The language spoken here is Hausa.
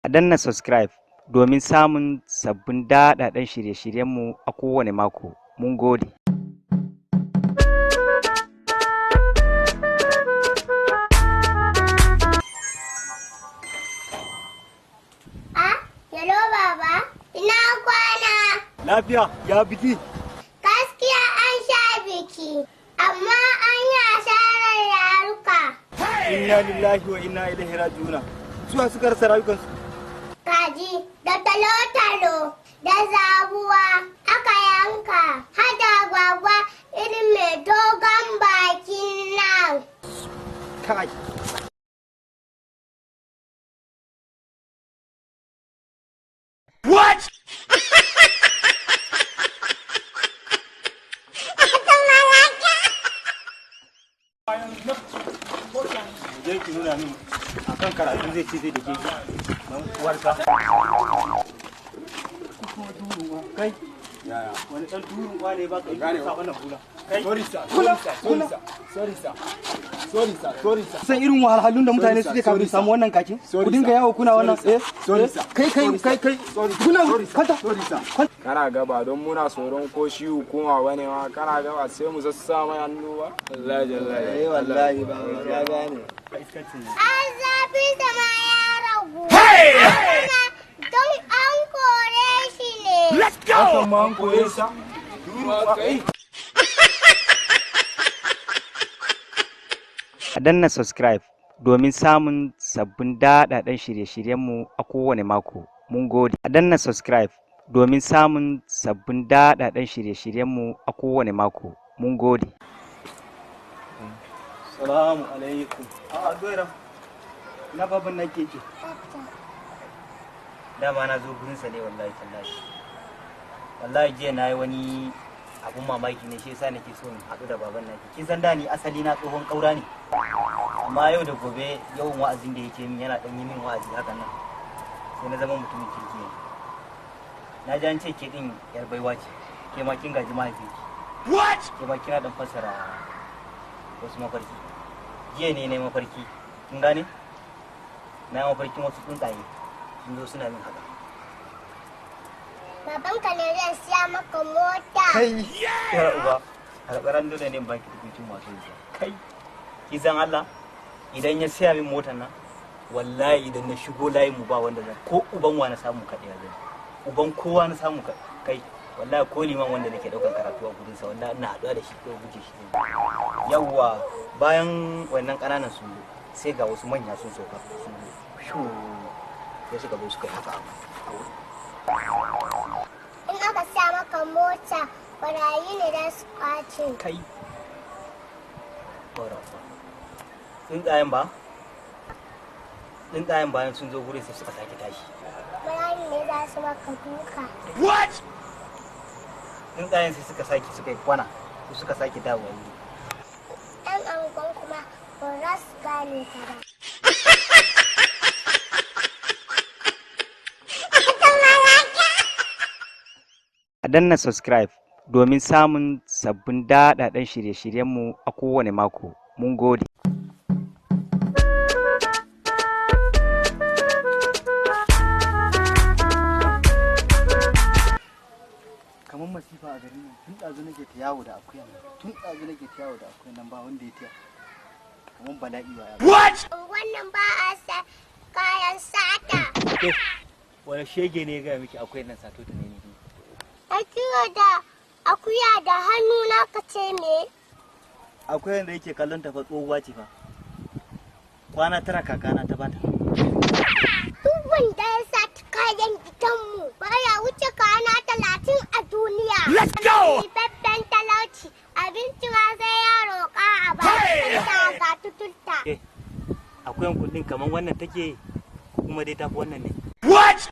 A danna subscribe domin samun sabbin daɗaɗɗen shirye-shiryenmu a kowane mako. Mun gode. Ah, hello baba, ina kwana. Lafiya, ya biki? Gaskiya an sha biki, amma an yi asarar yaruka. Inna lillahi wa inna ilaihi raji'una. Suwa suka rasa rayukansu. Kaji da talo-talo da zabuwa aka yanka hada gwagwa irin mai dogon bakin nan. Kai. What? Je ki nuna min akan karatu zai ce zai dake ki. Dan uwarka. Kai. Yaya? Wani dan turun uwa ne baka Gane yi sa wannan hula. Kai. Sorry sir, sorry sir, sorry sir, sorry sir, sorry sir, sorry sir. San irin wahalhalun da mutane Sorry, sir. suke kafin Sorry, samu wannan kakin? Sorry, Ku dinga sir. yawo kuna wannan Sorry, eh sir. Sorry, eh, sir. kai kai Sorry, kai sir. kai Sorry, sir. kuna Sorry, sir. kwanta Sorry, sir. Kana gaba don muna tsoron ko shi hukuma bane ma kana gaba sai mu sassa mai hannu ba. Wallahi wallahi. Eh wallahi ba ka gane. An zafi sama ya ragu. Kuma don an kore shi ne. Hakan ma an koye sa. Kai. A danna subscribe domin samun sabbin daɗaɗɗen shirye-shiryenmu a kowane mako. Mun gode. A danna subscribe domin samun sabbin daɗaɗɗen shirye-shiryenmu a kowane mako. Mun gode. Salamu alaikum. A'a doira. Na baban na keke. Dama na zo gurinsa ne, wallahi tallahi. Wallahi jiya na yi wani abun mamaki ne, shi yasa nake so in haɗu da baban naki. Kin san da ni asali na tsohon ƙaura ne, amma yau da gobe, yawan wa'azin da yake min, yana ɗan yi min wa'azi hakan nan, sai na zama mutumin kirki yanzu. Na ji an ce ke ɗin yar baiwa ce, ke ma kin gaji mahaifinki. What? Ke ma kina ɗan fassara wasu mafarki. Jiya ne na yi mafarki, kin gane, na yi mafarkin wasu tsuntsaye sun zo suna min haka. Babanka ne zai siya maka mota. Kai. Yar uba, alƙaran dole ne in baki tukuncin masu zuciya. Kai, ki san Allah, idan ya siya min motar nan, wallahi idan na shigo layin mu ba wanda zan ko uban wa na samu kaɗai ya zai. Uban kowa na samu kai, wallahi ko liman wanda nake ɗaukar karatu a gurinsa, wallahi ina haɗuwa da shi ko guje shi zan yi. Yawwa, bayan wannan ƙananan sun zo, sai ga wasu manya sun sauka sun zo. Shuu, sai suka zo suka yi haka a wurin. In aka siya maka mota, barayi ne za su kwace. Kai, bara tsuntsayen ba, tsuntsayen bayan sun zo gurin sai suka sake tashi. Barayi ne za su maka duka. Tsuntsayen sai suka sake suka yi kwana, sai suka sake dawowa wuri. Ɗan angon kuma ba za su gane ka ba. A danna subscribe domin samun sabbin daɗaɗɗen shirye-shiryenmu a kowane mako. Mun gode. Kamar masifa a garin nan, tun ɗazu nake ta yawo da akuyan nan. Tun ɗazu nake ta yawo da akuyan nan, ba wanda ya taya. Kamar bala'i ba ya. Wannan ba a sa kayan sata. Ke, wani shege ne ya gaya miki akwai nan sato ta ne ni? Akuya da akuya da hannu na ka ce me? Akwai wanda yake kallon ta fa tsohuwa ce fa. Kwana 9 kakana ta bata. Duk wanda ya sata kayan gidanmu baya wuce kwana 30 a duniya. Let's go! Babban talauci, abinci ma sai ya roƙa a bakin ga tutulta. Ke, akwai kudin kamar wannan take ko kuma dai tafi wannan ne? What?